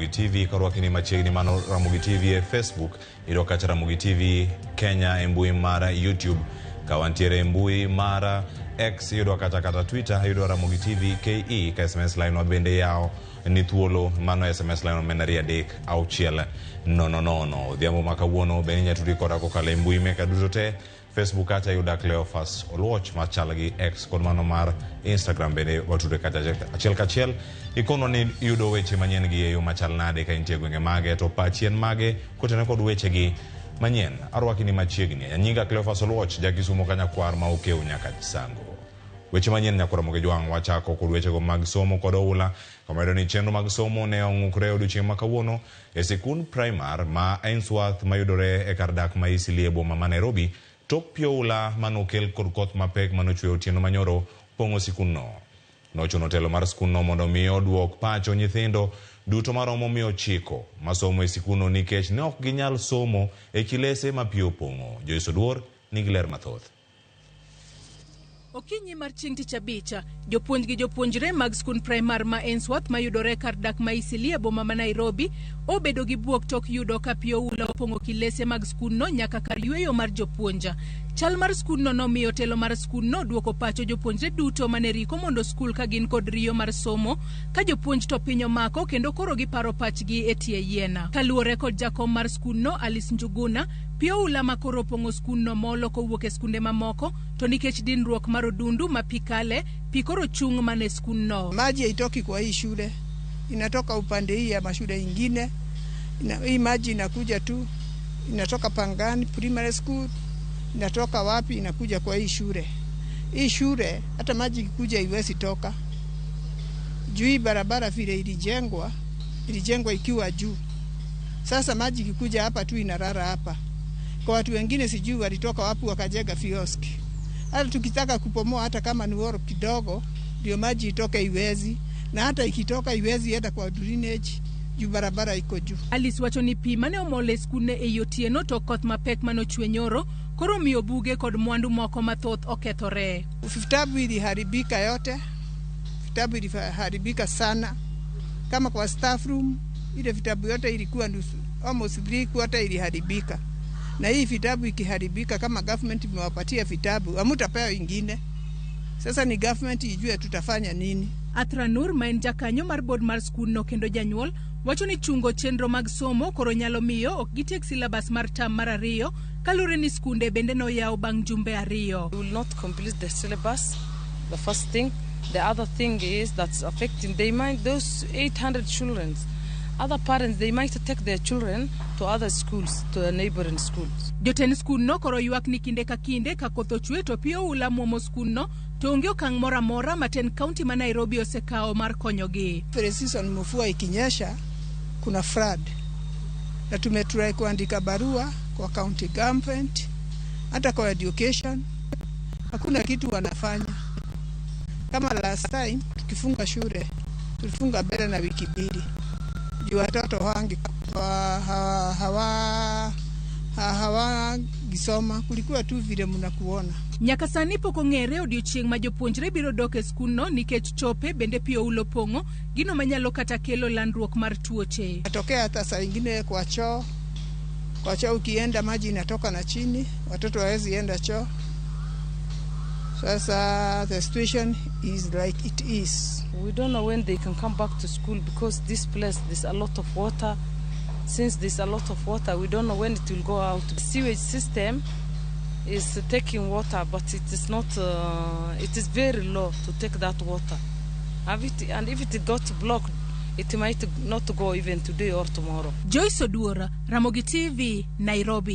Ramogi TV korwaki ni machiegni mano Ramogi TV e Facebook, iyudo kacha Ramogi TV Kenya e mbui mar YouTube. Ka wantiere e mbui mar X iyudo kacha kata Twitter iyudo Ramogi TV KE ka SMS line wa bende yawo ni thuolo mano SMS line omenda 23600. Odhiambo ma kawuono bende inyalo tudri koda kokalo e mbui meka duto te Facebook kacha yuda Cleophas Oluoch machal gi X kod mano mar Instagram bende watudre kacha achiel kachiel. Ikonwa ni iyudo weche manyien gi e yo machal nade ka intie e gwenge mage to pachi en mage kotenore kod weche gi manyien. Arwaki ni machiegni. Nyinga Cleophas Oluoch, ja Kisumo ka nyakwar ma okew nyaka Chisango. Weche manyien nyakwar Ramogi Jwang' wachako kod wechego mag somo kod oula kamedo ni chenro mag somo ne ong'ukre odiochieng' ma kawuono e sikund primar ma Ainsworth mayudore e kar dak ma Eastleigh e boma ma Nairobi tok pi oula manokel kod koth mapek manochwe otieno manyoro pong'o sikundno. Nochuno telo mar skundno mondo mi oduok pacho nyithindo duto maromo 900 masomo e sikundno nikech ne ok ginyal somo e kilese ma pi opong'o. Joyce Oduor nigi ler mathoth. Okinyi mar chieng' tich abich, jopuonj gi jopuonjre mag skund primar ma Ainsworth mayudore kar dak ma Eastleigh e boma ma Nairobi obedo gi buok tok yudo ka pi oula opong'o kilese mag skundno nyaka kar yueyo mar jopuonj. Chal mar skundno nomiyo telo mar skundno duoko pacho jopuonjre duto mane riko mondo skul ka gin kod riyo mar somo ka jopuonj to piny omako kendo koro giparo pachgi e tie yien. Kaluwore kod jakom mar skundno Alice Njuguna, pi oula ma koro opong'o skundno molo kowuok e skunde mamoko to nikech dinruok mar odundu ma pi kale, pi koro chung' mana e skundno. Maji haitoki kwa hii shule, inatoka upande hii ya mashule ingine. Hii maji inakuja tu, inatoka Pangani Primary School, inatoka wapi, inakuja kwa hii shule. Hii shule hata maji ikikuja iwezi toka juu hii barabara vile ilijengwa, ilijengwa ikiwa juu. Sasa maji ikikuja hapa tu inarara hapa. Kwa watu wengine sijui walitoka wapi wakajenga kioski. Hata tukitaka kupomoa hata kama ni wall kidogo ndio maji itoke iwezi, na hata ikitoka iwezi enda kwa drainage juu barabara iko juu. Alice wacho ni pi mane omol e skundne ei otieno tok koth mapek manochwe nyoro koro miyo buge kod mwandu moko mathoth okethore. Vitabu iliharibika yote, vitabu iliharibika sana. Kama kwa staff room ile vitabu yote ilikuwa nusu, almost 3/4 iliharibika. Na hii vitabu ikiharibika, kama government imewapatia vitabu, hamutapewa ingine. Sasa ni government ijue tutafanya nini. Athra Nur ma en jakanyo mar board mar skundno kendo janyuol wacho ni chungo chenro mag somo koro nyalo miyo ok gitiek syllabus mar term mar ariyo kaluwore ni skunde bende noyaw bang' jumbe ariyo. We will not complete the syllabus, the first thing. The other thing is that's affecting, they might, those 800 children, other parents, they might take their children to other schools, to the neighboring schools. Jotend skundno koro ywak ni kinde ka kinde ka koth ochwe to pi oula muomo skundno to onge okang' moro amora ma tend kaunti ma Nairobi osekawo mar konyogi. Every season mvua ikinyesha kuna flood, na tumetry kuandika barua kwa county government, hata kwa education, hakuna kitu wanafanya. Kama last time tukifunga shule tulifunga mbele na wiki mbili juu watoto hawangisoma, kulikuwa tu vile mnakuona. Nyaka sani pok ong'ere odiochieng' ma jopuonjre biro dok e skundno nikech chope bende pi oula opong'o, gino manyalo kata kelo landruok mar tuoche. Natokea hata saa ingine kwa choo, kwa choo ukienda maji inatoka na chini, watoto hawezi enda choo. Sasa the situation is like it is. We don't know when they can come back to school because this place there's a lot of water. Since there's a lot of water, we don't know when it will go out. The sewage system is taking water, but it is not. It is very low to take that water. And if it got blocked, it might not go even today or tomorrow. Joyce Oduor, Ramogi TV, Nairobi.